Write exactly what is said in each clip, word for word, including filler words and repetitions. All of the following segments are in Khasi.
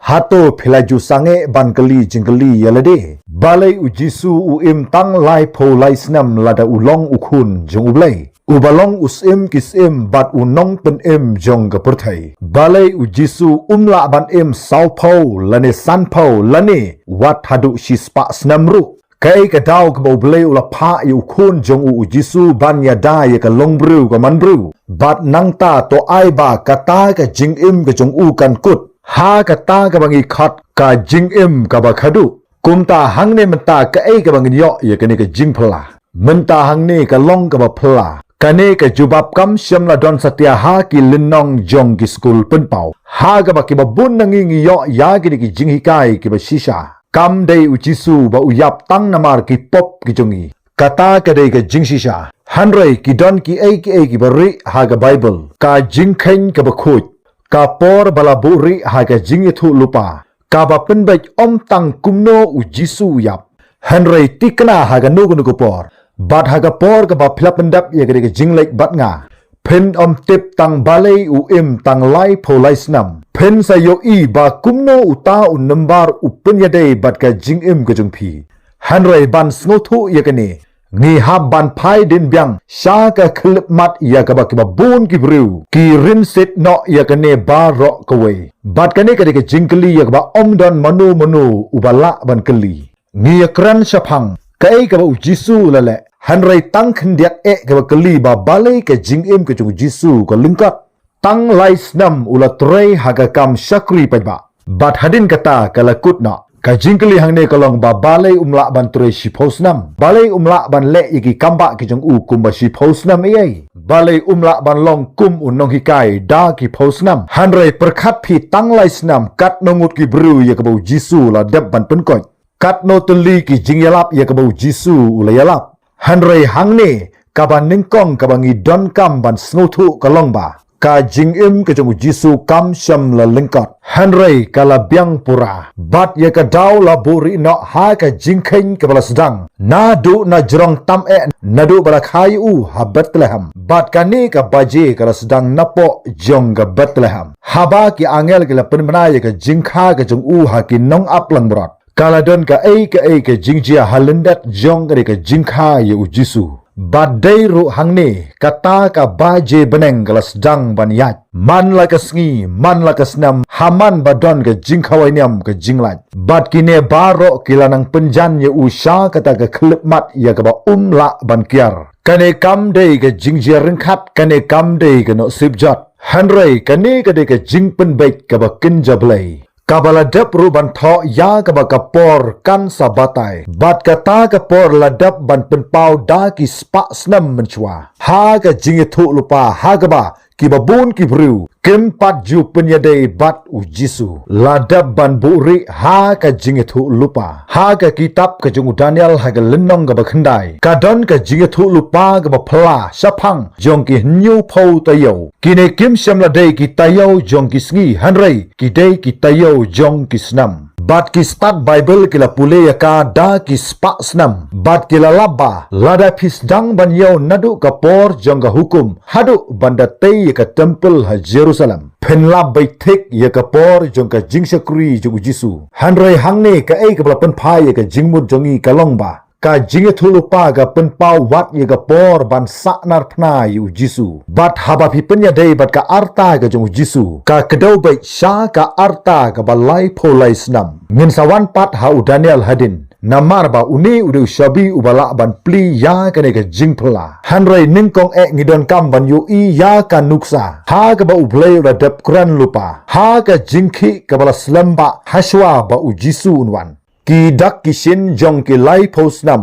Hato phi la ju sangeh ban kylli jingkylli ïa lade? Balei u Jisu u im tang laiphew lai snem lada u long u khun jong U Blei, uba long u syiem ki syiem bad u nongpynim jong ka pyrthei? Balei u Jisu um lah ban im sawphew lane sanphew lane wat haduh shispah snem ruh? Kaei ka daw kaba U Blei u la phah ïa u khun jong u u Jisu ban ïada ïa ka longbriew ka manbriew? Bad nangta to ai ba kata ka jingim ka jong u kan kut ha kata kaba ngi khot ka jingim kaba khadduh. Kumta hangne mynta kaei kaba ngin ïoh ïa kane ka jingphylla? Mynta hangne ka long kaba phylla. Kane ka jubab kam shym la don satia ha ki lynnong jong ki skul pynpaw, ha kaba kiba bun na ngi ngi ïoh ïa kine ki jinghikai kiba shisha. Kam dei u Jisu ba u ïap tang namar ki pop ki jong ngi. Kata ka dei ka jingshisha. Hynrei ki don kiei kiei kiba rieh ha ka Baibl. Ka jingkheiñ kaba khuid, ka por ba la buhrieh ha ka jingïathuhlypa, kaba pynbeit ym tang kumno u Jisu u ïap, hynrei thikna ha kano kano ka por. Bad ha ka por kaba phi la pyndep ïa kane ka jingleit bad nga, phin ym tip tang balei u im tang laiphew lai snem. Phin sa ïohi ba kumno uta u number u pynïadei bad ka jingim ka jong phi. Hynrei ban sngewthuh ïa kane, ngi hap ban phai dien biang sha ka khyllipmat ïa kaba kiba bun ki briew ki rinsit noh ïa kane baroh kawei. Bad kane ka dei ka jingkylli ïa kaba ym don mano mano uba lah ban kylli. Ngi ïakren shaphang kaei kaba u Jisu u la leh, hynrei tang khyndiat eh kaba kylli ba balei ka jingim ka jong u Jisu ka lyngkot. Tang lai snem u la trei ha ka kam shakri paidbah, bad hadien kata ka la kut noh. Ka jingkylli hangne ka long ba balei um lah ban trei shiphew snem? Balei um lah ban leh ïa ki kambah ki jong u kumba shiphew snem ei ei? Balei um lah ban long kum u nonghikai da ki phew snem? Hynrei pyrkhat phi, tang lai snem, katno ngut ki briew ïa kaba u Jisu u la dep ban pynkoit? Katno tylli ki jingïalap ïa kaba u Jisu u la ïalap? Hynrei hangne kaba nyngkong kaba ngi donkam ban sngewthuh ka long ba ka jingim ka jong u Jisu kam shym la lyngkot, hynrei ka la biang pura. Bad ïa ka daw la buhrieh noh ha ka jingkheiñ kaba la sdang naduh na jrong tam eh, naduh ba la kha ïa u ha Bethlehem. Bad kane ka baje ka la sdang napoh jong ka Bethlehem, haba ki angel ki la pynbna ïa ka jingkha ka jong u ha ki nongap langbrot. Ka la don kaei kaei ka jingjia ha lyndet jong kane ka jingkha ïa u Jisu. Bad dei ruh hangne kata ka baje bneng ka la sdang ban ïaid. Man la ka sngi, man la ka snem, ha man ba don ka jingkhawai niam ka jinglait. Bad kine baroh ki la nang pynjan ïa u sha kata ka khyllipmat ïa kaba um lah ban kiar. Kane kam dei ka jingjia ryngkat, kane kam dei ka nusip jot. Hynrei kane ka dei ka jingpynbeit kaba kynja Blei, kaba la dep ruh ban thoh ïa kaba ka por kan sa batai. Bad kata ka por la dep ban pynpaw da ki spah snem mynshuwa, ha ka jingïathuhlypa, ha kaba kiba bun ki briew kim pat ju pynïadei bad u Jisu. La dep ban buhrieh ha ka jingïathuhlypa. Ha ka kitab ka jong u Daniel ha ka lynnong kaba khyndai, ka don ka jingïathuhlypa kaba phylla shaphang jong ki hynñiewphew taïew. Kine kim shym la dei ki taïew jong ki sngi, hynrei ki dei ki taïew jong ki snem. Bad ki stad Baibl ki la pule ïa ka da ki spah snem. Bad ki la lap ba lada phi sdang ban ïew naduh ka por jong ka hukum haduh ban da tei ïa ka templ ha Jerusalem, phin lap beit thik ïa ka por jong ka jingshakri jong u Jisu. Hynrei hangne kaei kaba la pynphai ïa ka jingmut jong ngi ka long ba ka jingïathuhlypa ka pynpaw wat ïa ka por ban sahnarphna ïa u Jisu. Bad haba phi pynïadei bad ka arta ka jong u Jisu, ka kdew beit sha ka arta kaba laiphew lai snem. Ngin sa wan pat ha u Daniel hadien, namar ba une u dei u shabi uba lah ban plie ïa kane ka jingphylla. Hynrei nyngkong eh ngi donkam ban ïohi ïa ka nuksa ha kaba U Blei u la dep kren lypa ha ka jingkhih kaba la slem bha hashwa ba u Jisu un wan. Ki dak ki shin jong ki laiphew snem.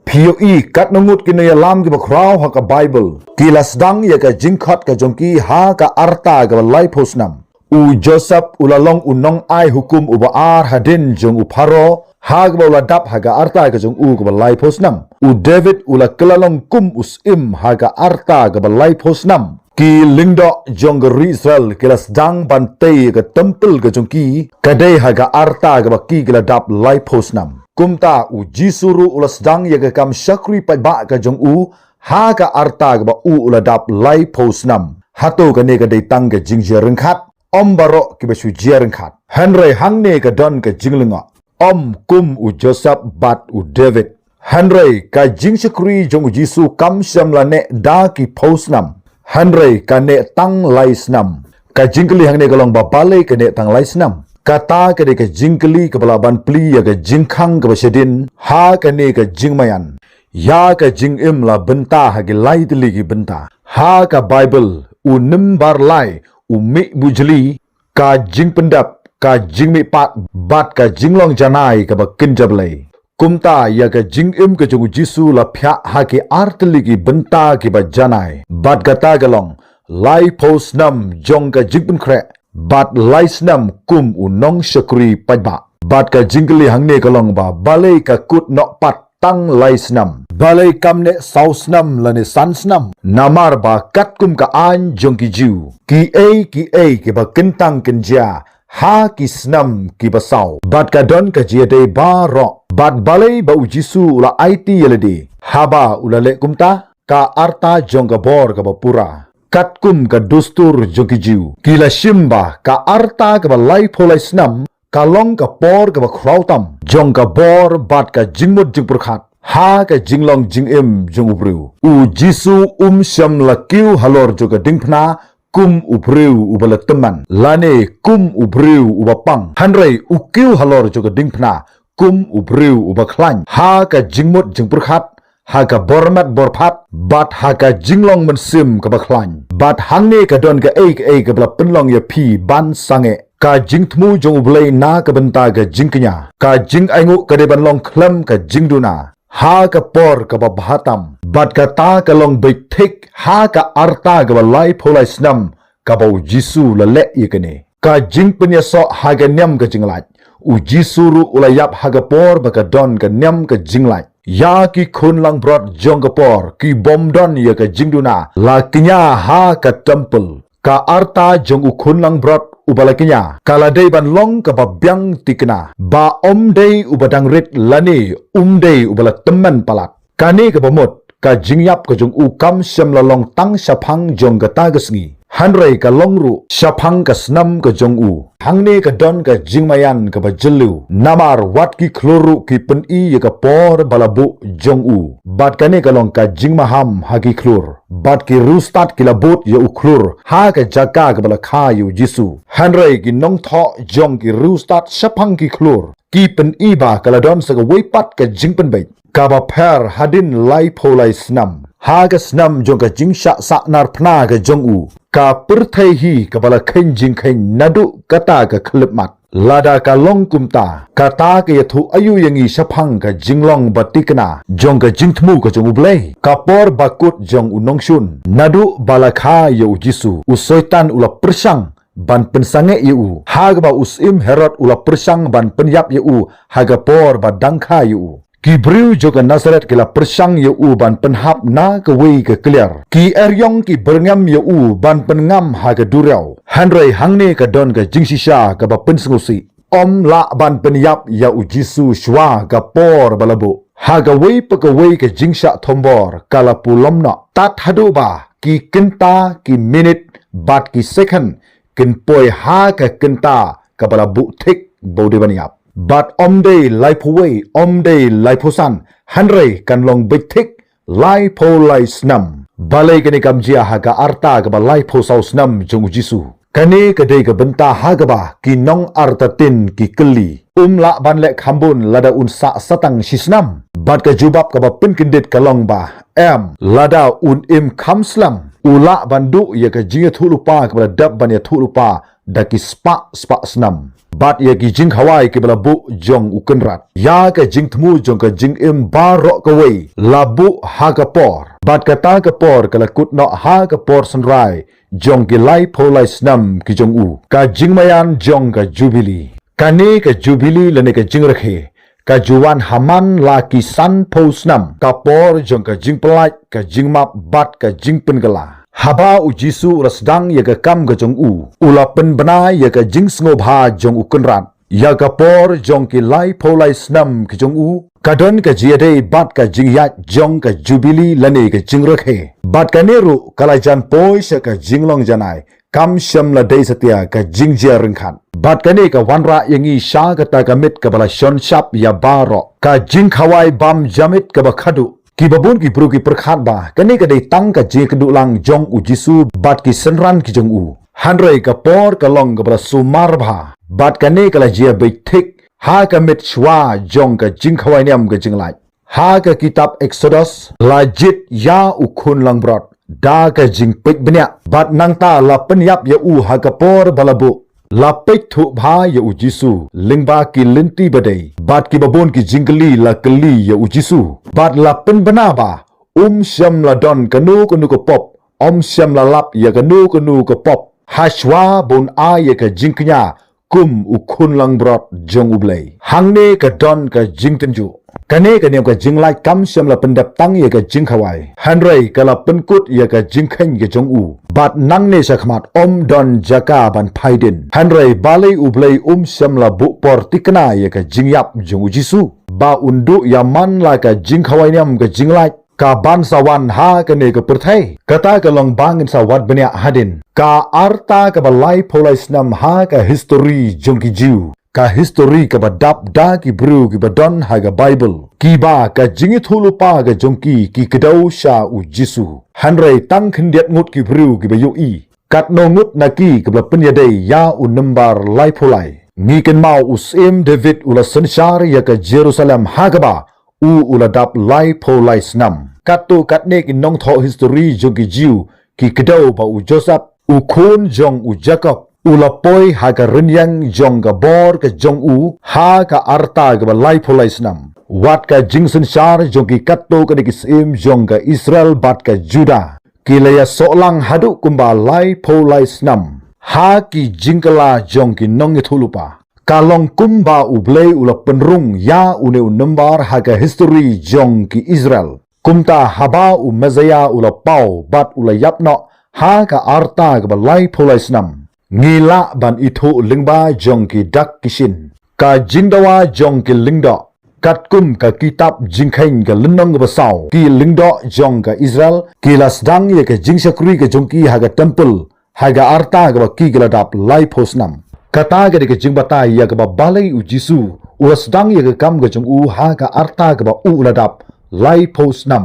Phi ïohi katno ngut ki nongïalam kiba khraw ha ka Baibl ki la sdang ïa ka jingkhot ka jong ki ha ka arta kaba laiphew snem. U Joseph u la long u nongai hukum uba ar hadien jong u Pharaoh ha kaba u la dap ha ka arta ka jong u kaba laiphew snem. U David u la kylla long kum u syiem ha ka arta kaba laiphew snem. Ki lyngdoh jong ka ri Israel ki la sdang ban tei ïa ka templ ka jong ki, ka dei ha ka arta kaba ki ki la dap laiphew snem. Kumta u Jisu ruh u la sdang ïa ka kam shakri paidbah ka jong u ha ka arta kaba u u la dap laiphew snem. Hato kane ka dei tang ka jingjia ryngkat? ym baroh kiba shu jia ryngkat. Hynrei hangne ka don ka jinglyngngoh, ym kum u Joseph bad u David. Hynrei ka jingshakri jong u Jisu kam shym la neh da ki phew snem, hynrei ka neh tang lai snem. Ka jingkylli hangne ka long ba balei ka neh tang lai snem. Kata ka dei ka jingkylli kaba lah ban plie ïa ka jingkhang kaba shadien ha kane ka jingmaïan. Ïa ka jingim la bynta ha ki lai tylli ki bynta. Ha ka Baibl, u number lai, u mih bujli, ka jingpyndep, ka jingmihpat, bad ka jinglong janai kaba kynja Blei. Kumta ïa ka jingim ka jong u Jisu la phiah ha ki ar tylli ki bynta kiba janai. Bad kata ka long, laiphew snem jong ka jingpynkhreh, bad lai snem kum u nongshakri paidbah. Bad ka jingkylli hangne ka long ba balei ka kut noh pat tang lai snem. Balei kam neh saw snem lane san snem. Namar ba katkum ka aiñ jong ki Jiw, kiei kiei kiba kyntang kynjia ha ki snem kiba saw. Bad ka don ka jia dei baroh. Bad balei ba u Jisu u la aiti ïa lade haba u la leh kumta. Ka arta jong ka bor kaba pura, katkum ka dustur jong ki Jiw, ki la shim ba ka arta kaba laiphew lai snem ka long ka por kaba khraw tam jong ka bor bad ka jingmut jingpyrkhat ha ka jinglong jingim jong u briew. U Jisu um shym la kiew halor jong ka diengphna kum u briew uba la tymmen, lane kum u briew uba pang. Hynrei u kiew halor jong ka diengphna kum u briew uba khlaiñ ha ka jingmut jingpyrkhat, ha ka bor met bor phad, bad ha ka jinglong mynsiem kaba khlaiñ. Bad hangne ka don kaei kaei kaba la pynlong ïa phi ban sangeh. Ka jingthmu jong U Blei na ka bynta ka jingkñia. Ka jingainguh ka dei ban long khlem ka jingduna ha ka por kaba bha tam. Bad kata ka long beit thik ha ka arta kaba laiphew lai snem kaba u Jisu la leh ïa kane. Ka jingpynïasoh ha ka niam ka jinglait. U Jisu ruh u la ïap ha ka por ba ka don ka niam ka jinglait. Ïa ki khun langbrot jong ka por, ki bym don ïa ka jingduna, la kñia ha ka templ. Ka arta jong u khun langbrot uba la kñia ka la dei ban long kaba biang thikna, ba ym dei uba dang rit lane ym dei uba la tymmen palat. Kane kaba mut, ka jingïap ka jong u kam shym la long tang shaphang jong kata ka sngi, hynrei ka long ruh shaphang ka snam ka jong u. Hangne ka don ka jingmaïan kaba jylliew, namar wat ki khlur ruh ki pyni ïa ka por ba la buh jong u. Bad kane ka long ka jingmaham ha ki khlur. Bad ki riewstad ki la bud ïa u khlur ha ka jaka kaba la kha ïa u Jisu. Hynrei ki nongthoh jong ki riewstad shaphang ki khlur ki pyni ba ka la don sa kawei pat ka jingpynbeit kaba pher hadien laiphew lai snem. Ha ka snem jong ka jingshah sahnarphna ka jong u, ka pyrthei hi kaba la kheiñ jingkheiñ naduh kata ka khyllipmat. Lada ka long kumta, kata ka ïathuh aïu ïa ngi shaphang ka jinglong ba thikna jong ka jingthmu ka jong U Blei? Ka por ba kut jong u nongshun, naduh ba la kha ïa u Jisu, u Soitan u la pyrshang ban pynsangeh ïa u, ha kaba u syiem Herod u la pyrshang ban pynïap ïa u ha ka por ba dang kha ïa u. Ki briew jong ka Nasaret ki la pyrshang ïa u ban pynhap na kawei ka kliar. Ki eriong ki byrngem ïa u ban pynngam ha ka duriaw. Hynrei hangne ka don ka jingshisha kaba pynsngewsih. Ym lah ban pynïap ïa u Jisu shuwa ka por ba la buh. Ha kawei pa kawei ka jingshah thombor ka la pulom noh. Tad haduh ba ki kynta, ki minit, bad ki second kin poi ha ka kynta kaba la buh thik ba u dei ban ïap. Bad ym dei laiphew wei, ym dei laiphew san, hynrei kan long beit thik laiphew lai snem. Balei kane kam jia ha ka arta kaba laiphew saw snem jong u Jisu? Kane ka dei ka bynta ha kaba ki nongartatien ki kylli. Um lah ban leh kham bun lada un sah sa tang shi snem? Bad ka jubab kaba pynkyndit ka long ba em, lada un im kham slem, u lah ban duh ïa ka jingïathuhlypa kaba la dep ban ïathuhlypa da ki spah spah snem, bad ïa ki jingkhawai kiba la buh jong u Kynrad. Ïa ka jingthmu jong ka jingim baroh kawei la buh ha ka por, bad kata ka por ka la kut noh ha ka por synrai jong ki laiphew lai snem ki jong u. Ka jingmaïan jong ka Jubili. Kane ka Jubili lane ka jingrakhe ka ju wan ha man la ki sanphew snem, ka por jong ka jingpyllait, ka jingmap bad ka jingpynkylla. Haba u Jisu u la sdang ïa ka kam ka jong u, u la pynbna ïa ka jingsngewbha jong u Kynrad ïa ka por jong ki laiphew lai snem ki jong u. Ka don ka jingïadei bad ka jingïaid jong ka Jubili lane ka jingrakhe. Bad kane ruh ka la jan poi sha ka jinglong janai, kam shym la dei satia ka jingjia ryngkat. Bad kane ka wanrah ïa ngi sha kata ka miet kaba la shon shap ïa baroh, ka jingkhawai bymjamit kaba khadduh. Kiba bun ki briew ki pyrkhat ba kane ka dei tang ka jingïakynduh lang jong u Jisu bad ki synran ki jong u. Hynrei ka por ka long kaba la sumar bha, bad kane ka la jia beit thik ha ka miet shuwa jong ka jingkhawai niam ka jinglait. Ha ka kitab Eksodos, la jied ïa u khun langbrot da ka jingpeit bniah, bad nangta la pynïap ïa u ha ka por ba la buh. La peit thuh bha ïa u Jisu lyngba ki lynti ba dei, bad kiba bun ki jingkylli la kylli ïa u Jisu, bad la pynbna ba um shym la don kano kano ka pop, um shym la lap ïa kano kano ka pop, ha shuwa ba un ai ïa ka jingkñia kum u khun langbrot jong U Blei. Hangne ka don ka jingtynjuh. Kane ka niam ka jinglait kam shym la pyndep tang ïa ka jingkhawai, hynrei ka la pynkut ïa ka jingkheiñ ka jong u. Bad nangne shakhmat um don jaka ban phai dien. Hynrei balei U Blei um shym la buh por thikna ïa ka jingïap jong u Jisu, ba un duh ïa man la ka jingkhawai niam ka jinglait ka ban sa wan ha kane ka pyrthei? Kata ka long ba ngin sa wad bniah hadien. Ka arta kaba laiphew lai snem ha ka histori jong ki Jiw, ka histori kaba dap da ki briew kiba don ha ka Baibl, kiba ka jingïathuhlypa ka jong ki ki kdew sha u Jisu. Hynrei tang khyndiat ngut ki briew kiba ïohi. Katno ngut na ki kiba la pynïadei ïa u number laiphew lai? Ngi kynmaw u Syiem David u la synshar ïa ka Jerusalem ha kaba u u la dap laiphew lai snem. Katto katne ki nongthoh histori jong ki Jiw ki kdew ba u Joseph, u khun jong u Jakob, u la poi ha ka rynïeng jong ka bor ka jong u ha ka arta kaba laiphew lai snem. Wat ka jingsynshar jong ki katto katne ki syiem jong ka Israel bad ka Juda, ki la ïasoh lang haduh kumba laiphew lai snem ha ki jingkylla jong ki nongïathuhlypa. Ka long kumba U Blei u la pynrung ïa une u number ha ka histori jong ki Israel. Kumta haba u Messaïah u la paw bad u la ïap noh ha ka arta kaba laiphew lai snem, ngi lah ban ithuh lyngba jong ki dak ki shin. Ka jingdawa jong ki lyngdoh. Katkum ka kitab Jingkheiñ ka lynnong kaba saw, ki lyngdoh jong ka Israel ki la sdang ïa ka jingshakri ka jong ki ha ka templ ha ka arta kaba ki ki la dap laiphew snem. Kata ka dei ka jingbatai ïa kaba balei u Jisu u la sdang ïa ka kam ka jong u ha ka arta kaba u u la dap laiphew snem.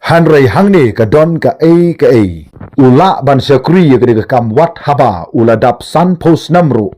Hynrei hangne ka don kaei kaei. U lah ban shakri ïa ka dei ka kam wat haba u la dap sanphew snem ruh.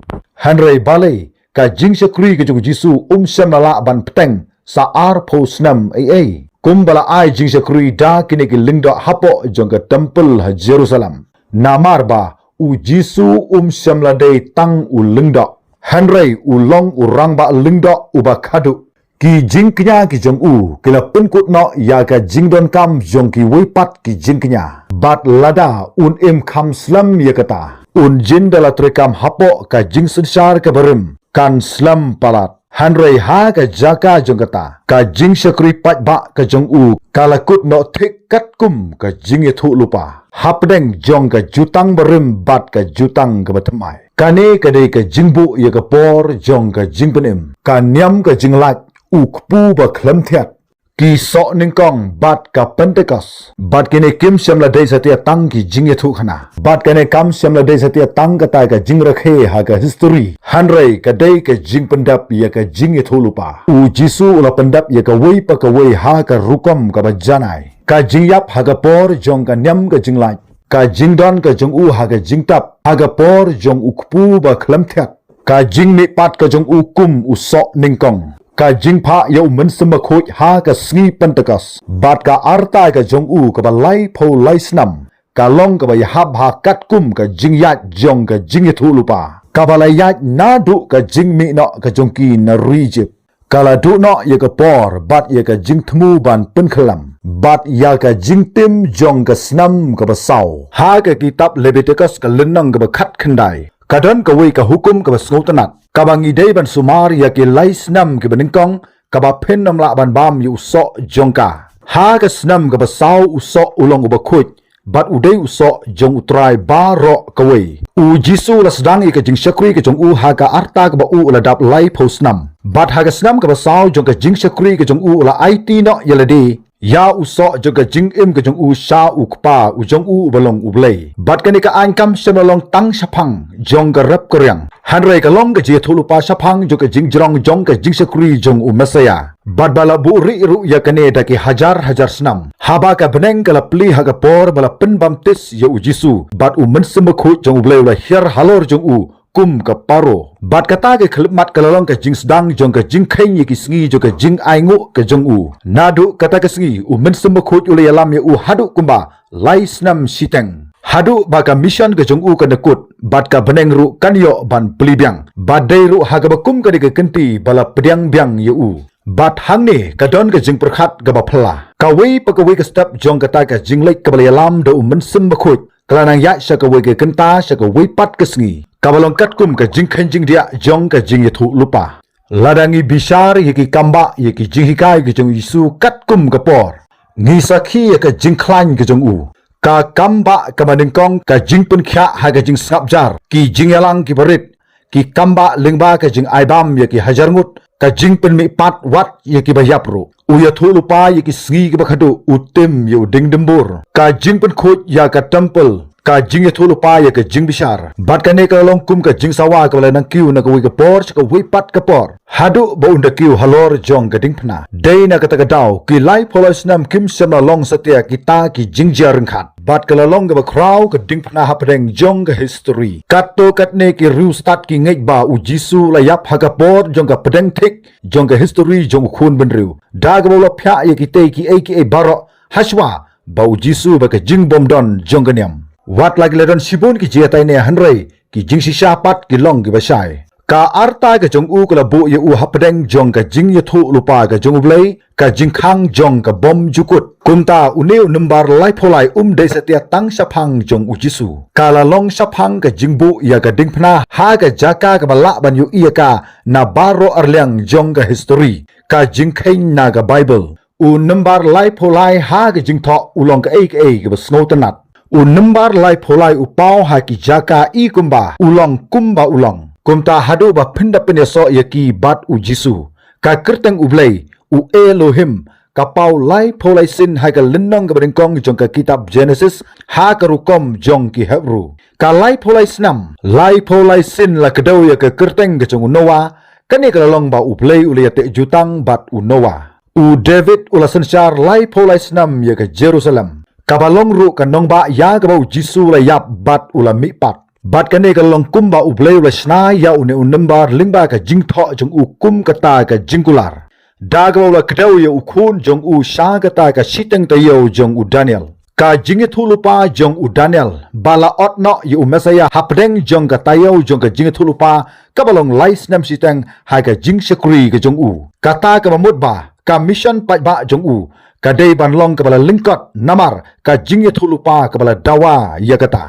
Hynrei balei ka jingshakri ka jong u Jisu um shym la lah ban bteng sa arphew snem ei ei, kumba la ai jingshakri da kine ki lyngdoh hapoh jong ka templ ha Jerusalem? Namar ba u Jisu um shym la dei tang u lyngdoh, hynrei u long u rangbah lyngdoh uba khadduh. Ki jingkñia ki jong u ki la pynkut noh ïa ka jingdonkam jong kiwei pat ki jingkñia. Bad lada un im kham slem ïa kata, un jin da la treikam hapoh ka jingsynshar kaba rim, kan slem palat. Hynrei ha ka jaka jong kata, ka jingshakri paidbah ka jong u ka la kut noh thik katkum ka jingïathuhlypa hapdeng jong ka jutang barim bad ka jutang kaba thymmai. Kane ka dei ka jingbuh ïa ka por jong ka jingpynim, ka niam ka jinglait, u kpu ba khlem thiat, ki soh nyngkong bad ka Pentekost. Bad kine kim shym la dei satia tang ki jingïathuhkhana. Bad kane kam shym la dei satia tang kata ka jingrakhe ha ka histori. Hynrei ka dei ka jingpyndep ïa ka jingïathuhlypa. U Jisu u la pyndep ïa kawei pa kawei ha ka rukom kaba janai. Ka jingïap ha ka por jong ka niam ka jinglait, ka jingdon ka jong u ha ka jingtep ha ka por jong u kpu ba khlem thiat, ka jingmihpat ka jong u kum u soh nyngkong, ka jingphah ïa u Mynsiem Bakhuid ha ka sngi Pentekost, bad ka arta ka jong u kaba laiphew lai snem, ka long kaba ïahap bha katkum ka jingïaid jong ka jingïathuhlypa, kaba la ïaid naduh ka jingmih noh ka jong ki na ri Ijip. Ka la duh noh ïa ka por bad ïa ka jingthmu ban pynkhlem bad ïa ka jingtim jong ka snem kaba saw. Ha ka kitab Lebitikos ka lynnong kaba khatkhyndai, ka don kawei ka hukum kaba sngewtynnat, kaba ngi dei ban sumar ïa ki lai snem kiba nyngkong, kaba phin ym lah ban bam ïa u soh jong ka. Ha ka snem kaba saw u soh u long uba khuid, bad u dei u soh jong U Trai baroh kawei. U Jisu u la sdang ïa ka jingshakri ka jong u ha ka arta kaba u u la dap laiphew snem. Bad ha ka snem kaba saw jong ka jingshakri ka jong u u la aiti noh ïa lade ïa u soh jong ka jingim ka jong u sha u Kpa u jong u uba long U Blei. Bad kane ka aiñ kam shym la long tang shaphang jong ka rep ka riang, hynrei ka long ka jingïathuhlypa shaphang jong ka jingjrong jong ka jingshakri jong u Messaïah. Bad ba la buhrieh ruh ïa kane da ki hajar hajar snem, haba ka bneng ka la plie ha ka por ba la pynbaptis ïa u Jisu, bad u Mynsiem Bakhuid jong U Blei u la hiar halor jong u kum ka paro. Bad kata ka khyllipmat ka la long ka jingsdang jong ka jingkheiñ ïa ki sngi jong ka jingainguh ka jong u. Naduh kata ka sngi u Mynsiem Bakhuid u la ïalam ïa u haduh kumba lai snem shiteng, haduh ba ka mission ka jong u kan da kut, bad ka bneng ruh kan ïoh ban plie biang. Bad dei ruh ha kaba kum kane ka kynti ba la pdiang biang ïa u. Bad hangne ka don ka jingpyrkhat kaba phylla. Kawei pa kawei ka step jong kata ka jingleit kaba la ïalam da u Mynsiem Bakhuid ka la nang ïaid sha kawei ka kynta, sha kawei pat ka sngi, kaba long katkum ka jingkheiñ jingdiah jong ka jingïathuhlypa. Lada ngi bishar ïa ki kambah, ïa ki jinghikai ki jong u Jisu katkum ka por, ngi sakhi ïa ka jingkhlaiñ ka jong u. Ka kambah kaba nyngkong, ka jingpynkhiah ha ka jingsngap jar, ki jingïalang kiba rit, ki kambah lyngba ka jingaibam ïa ki hajar ngut, ka jingpynmihpat wat ïa kiba ïap ruh. U ïathuhlypa ïa ki sngi kiba khadduh, u tim ïa u dieng dymbur, ka jingpynkhuid ïa ka temple, ka jingïathuhlypa ïa ka jingbishar. Bad kane ka la long kum ka jingsawa kaba la nang kiew na kawei ka por sha kawei pat ka por, haduh ba un da kiew halor jong ka diengphna. Dei na kata ka daw, ki laiphew lai snem kim shym la long satia kita ki jingjia ryngkat. Bad ka la long kaba khraw ka diengphna hapdeng jong ka history. Katto katne ki riewstad ki ngeit ba u Jisu u la ïap ha ka por jong ka pdeng thik jong ka history jong u khun bynriew, da kaba u la phiah ïa kitei kiei kiei baroh hashwa ba u Jisu bad ka jingbymdon jong ka niam. Wat la ki la don shibun ki jingïatai ne, hynrei ki jingshisha pat ki long kiba shai. Ka arta ka jong u ka la buh ïa u hapdeng jong ka jingïathuhlypa ka jong U Blei, ka jingkhang jong ka bymjukut. Kumta une u number laiphew lai um dei satia tang shaphang jong u Jisu. Ka la long shaphang ka jingbuh ïa ka diengphna ha ka jaka kaba lah ban ïohi ïa ka na baroh arliang jong ka history, ka jingkheiñ na ka Baibl. U number laiphew lai ha ka jingthoh u long kaei kaei kaba sngewtynnat. U number laiphew lai u paw ha ki jaka i kumba u long kumba u long. Kumta haduh ba phin da pynïasoh ïa ki bad u Jisu, ka kyrteng U Blei, u Elohim, ka paw laiphew lai sien ha ka lynnong kaba nyngkong jong ka kitab Genesis ha ka rukom jong ki Hebru. Ka laiphew lai snem, laiphew lai sien la kdew ïa ka kyrteng ka jong u Noah, kane ka la long ba U Blei u la ïateh jutang bad u Noah. U David u la synshar laiphew lai snem ïa ka Jerusalem, kaba long ruh ka nongbah ïa kaba u Jisu u la ïap bad u la mihpat. Bad kane ka la long kumba U Blei u la shna ïa une u number lyngba ka jingthoh jong u kum kata ka jingkular, da kaba u la kdew ïa u khun jong u sha kata ka shiteng taïew jong u Daniel. Ka jingïathuhlypa jong u Daniel ba la ot noh ïa u Messaïah hapdeng jong ka taïew jong ka jingïathuhlypa kaba long lai snem shiteng ha ka jingshakri ka jong u. Kata kaba mut ba ka mission paidbah jong u ka dei ban long kaba la lyngkot namar ka jingïathuhlypa kaba la dawa ïa kata.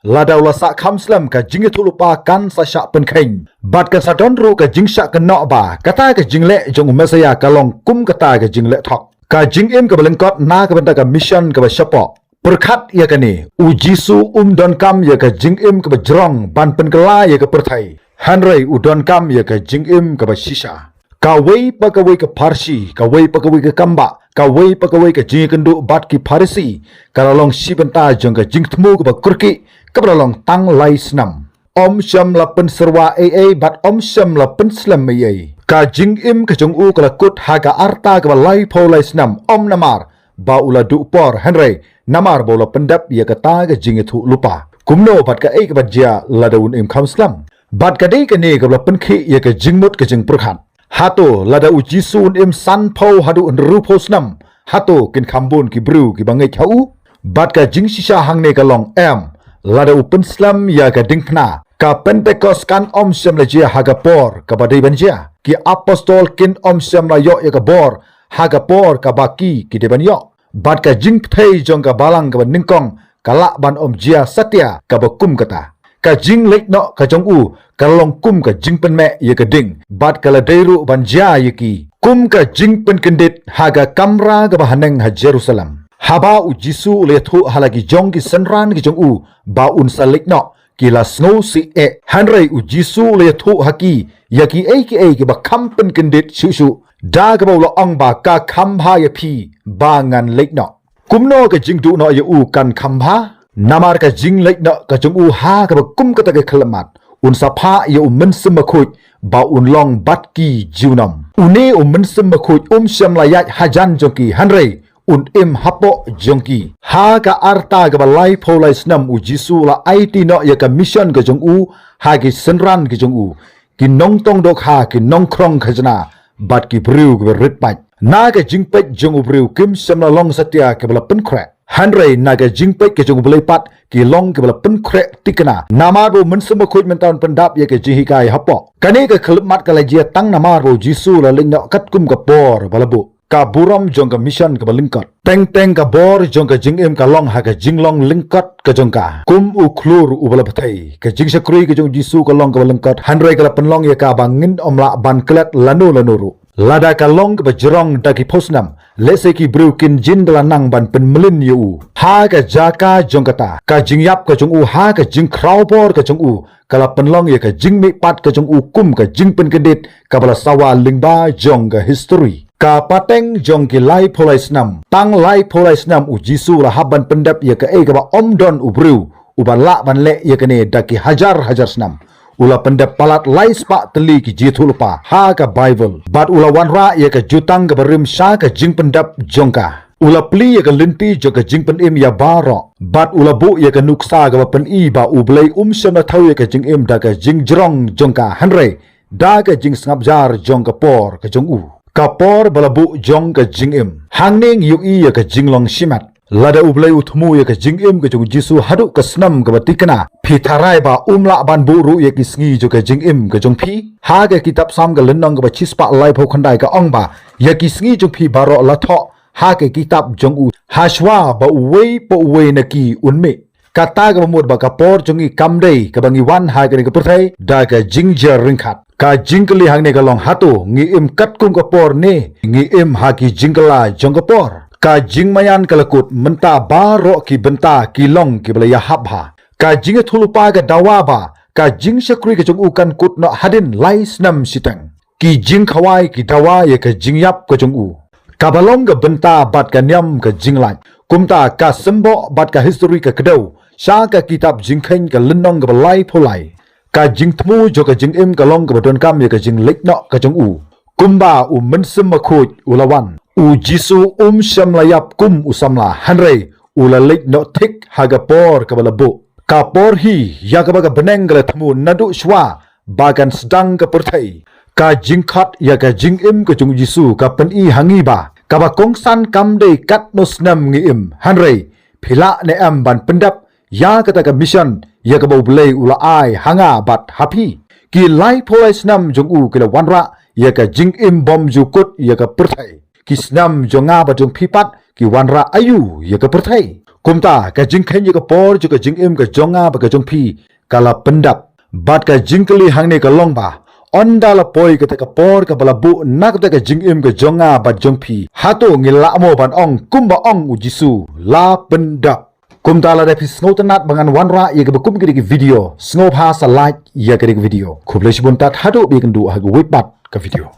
Lada u la sah kham slem, ka jingïathuhlypa kan sa shah pynkheiñ bad kan sa don ruh ka jingshah kynnoh ba kata ka jingleh jong u Messaïah ka long kum kata ka jingleh thok. Ka jingim kaba lyngkot na ka bynta ka mission kaba shapoh. Pyrkhat ïa kane, u Jisu um donkam ïa ka jingim kaba jrong ban pynkylla ïa ka pyrthei, hynrei u donkam ïa ka jingim kaba shisha. Kawei pa kawei ka pharshi, kawei pa kawei ka kambah, kawei pa kawei ka jingïakynduh bad ki Pharisi ka la long shi bynta jong ka jingthmu kaba kyrkieh kaba la long tang lai snem. Ym shym la pynsyrwa ei ei bad ym shym la pynslem ei ei. Ka jingim ka jong u ka la kut ha ka arta kaba laiphew lai snem, ym namar ba u la duh por, hynrei namar ba u la pyndep ïa kata ka jingïathuhlypa. Kumno bad kaei kaba jia lada un im kham slem? Bad ka dei kane kaba la pynkhih ïa ka jingmut ka jingpyrkhat. Hato lada u Jisu un im sanphew haduh hynriewphew snem, hato kin kham bun ki briew kiba ngeit ha u? Bad ka jingshisha hangne ka long, em. Lada u pynslem ïa ka diengphna, ka Pentekost kan ym shym la jia ha ka por kaba dei ban jia. Ki apostol kin ym shym la ïoh ïa ka bor ha ka por kaba ki ki dei ban ïoh. Bad ka jingpyrthei jong ka balang kaba nyngkong ka lah ban ym jia satia kaba kum kata. Ka jingleit noh ka jong u ka long kum ka jingpynmeh ïa ka ding, bad ka la dei ruh ban jia ïa ki kum ka jingpynkyndit ha ka kamra kaba haneng ha Jerusalem. Haba u Jisu u la ïathuh ha la ki jong ki synran ki jong u ba un sa leit noh, ki la sngewsih eh. Hynrei u Jisu u la ïathuh ha ki ïa kiei kiei kiba kham pynkyndit shuh shuh. Da kaba u la ong ba ka kham bha ïa phi ba ngan leit noh. Kumno ka jingduh noh ïa u kan kham bha? Namar ka jingleit noh ka jong u ha kaba kum kata ka khyllipmat, un sa phah ïa u Mynsiem Bakhuid ba un long bad ki junom. Une u Mynsiem Bakhuid um shym la ïaid hajan jong ki, hynrei un im hapoh jong ki. Ha ka rta kaba laiphew lai snem u Jisu u la aiti noh ïa ka mission ka jong u ha ki synran ki jong u, ki nongtong dohkha, ki nongkhrong khajna bad ki briew kiba rit paid. Na ka jingpeit jong u briew kim shym la long satia kiba la pynkhreh, hynrei na ka jingpeit ka jong U Blei pat ki long kiba la pynkhreh thikna. Namar ba u Mynsiem Bakhuid mynta un pyndap ïa ka jinghikai hapoh. Kane ka khyllipmat ka la jia tang namar ba u Jisu u la leit noh katkum ka por ba la buh. Ka burom jong ka mission kaba lyngkot. Teng teng ka bor jong ka jingim ka long ha ka jinglong lyngkot ka jong ka. Kum u khlur uba la bthei, ka jingshakri ka jong u Jisu ka long kaba lyngkot, hynrei ka la pynlong ïa ka ba ngin ym lah ban klet lano lano ruh. Lada ka long kaba jrong da ki phew snem, lehse ki briew kin jin da la nang ban pynmlien ïa u. Ha ka jaka jong kata, ka jingïap ka jong u ha ka jingkhraw bor ka jong u ka la pynlong ïa ka jingmihpat ka jong u kum ka jingpynkyndit kaba la sawa lyngba jong ka history. Ka pateng jong ki laiphew lai snem, tang laiphew lai snem u Jisu u la hap ban pyndep ïa kaei kaba ym don u briew uba lah ban leh ïa kane da ki hajar hajar snem. U la pyndep palat lai spah tylli ki jingïathuhlypa ha ka Baibl. Bad u la wanrah ïa ka jutang kaba rim sha ka jingpyndep jong ka. U la plie ïa ka lynti jong ka jingpynim ïa baroh. Bad u la buh ïa ka nuksa kaba pyni ba U Blei um shym la thew ïa ka jingim da ka jingjrong jong ka, hynrei da ka jingsngap jar jong ka por ka jong u. Ka por ba la buh jong ka jingim. Hangne ngi ïohi ïa ka jinglong shimet. Lada U Blei u thmu ïa ka jingim ka jong u Jisu haduh ka snem kaba thikna, phi tharai ba um lah ban buh ruh ïa ki sngi jong ka jingim ka jong phi? Ha ka kitab Salm ka lynnong kaba shispah laiphew khyndai ka ong ba ïa ki sngi jong phi baroh la thoh ha ka kitab jong u, hashwa ba uwei pa uwei na ki un mih. Kata kaba mut ba ka por jong ngi kam dei kaba ngi wan ha kane ka pyrthei da ka jingjia ryngkat. Ka jingkylli hangne ka long, hato ngi im katkum ka por ne ngi im ha ki jingkylla jong ka por? Ka jingmaïan ka la kut, mynta baroh ki bynta ki long kiba la ïahap bha. Ka jingïathuhlypa ka dawa ba ka jingshakri ka jong u kan kut noh hadien lai snem shiteng. Ki jingkhawai ki dawa ïa ka jingïap ka jong u. Kaba long ka bynta bad ka niam ka jinglait. Kumta ka symboh bad ka history ka kdew sha ka kitab Jingkheiñ ka lynnong kaba laiphew lai. Ka jingthmu jong ka jingim ka long kaba donkam ïa ka jingleit noh ka jong u. Kumba u Mynsiem Bakhuid u la wan, u Jisu um shym la ïap kum u samla, hynrei u la leit noh thik ha ka por kaba la buh. Ka por hi ïa kaba ka bneng ka la thmu naduh shwa ba kan sdang ka pyrthei. Ka jingkhot ïa ka jingim ka jong u Jisu ka pyni ha ngi ba kaba kongsan kam dei katno snem ngi im, hynrei phi lah ne em ban pyndep ïa kata ka mission ïa kaba U Blei u la ai ha nga bad ha phi? Ki laiphew lai snem jong u ki la wanrah ïa ka jingim bymjukut ïa ka pyrthei. Ki snem jong nga bad jong phi pat ki wanrah aïu ïa ka pyrthei? Kumta ka jingkheiñ ïa ka por jong ka jingim ka jong nga bad ka jong phi ka la pyndep. Bad ka jingkylli hangne ka long ba, ynda la poi kata ka por kaba la buh na kata ka jingim ka jong nga bad jong phi, hato ngi lah mo ban ong kumba ong u Jisu, la pyndep? Kumta lada phi sngewtynnad ba ngan wanrah ïa kaba kum kine ki video, sngewbha sa like ïa kane ka video. Khublei shibun tad, haduh ba ïakynduh ha kawei pat ka video.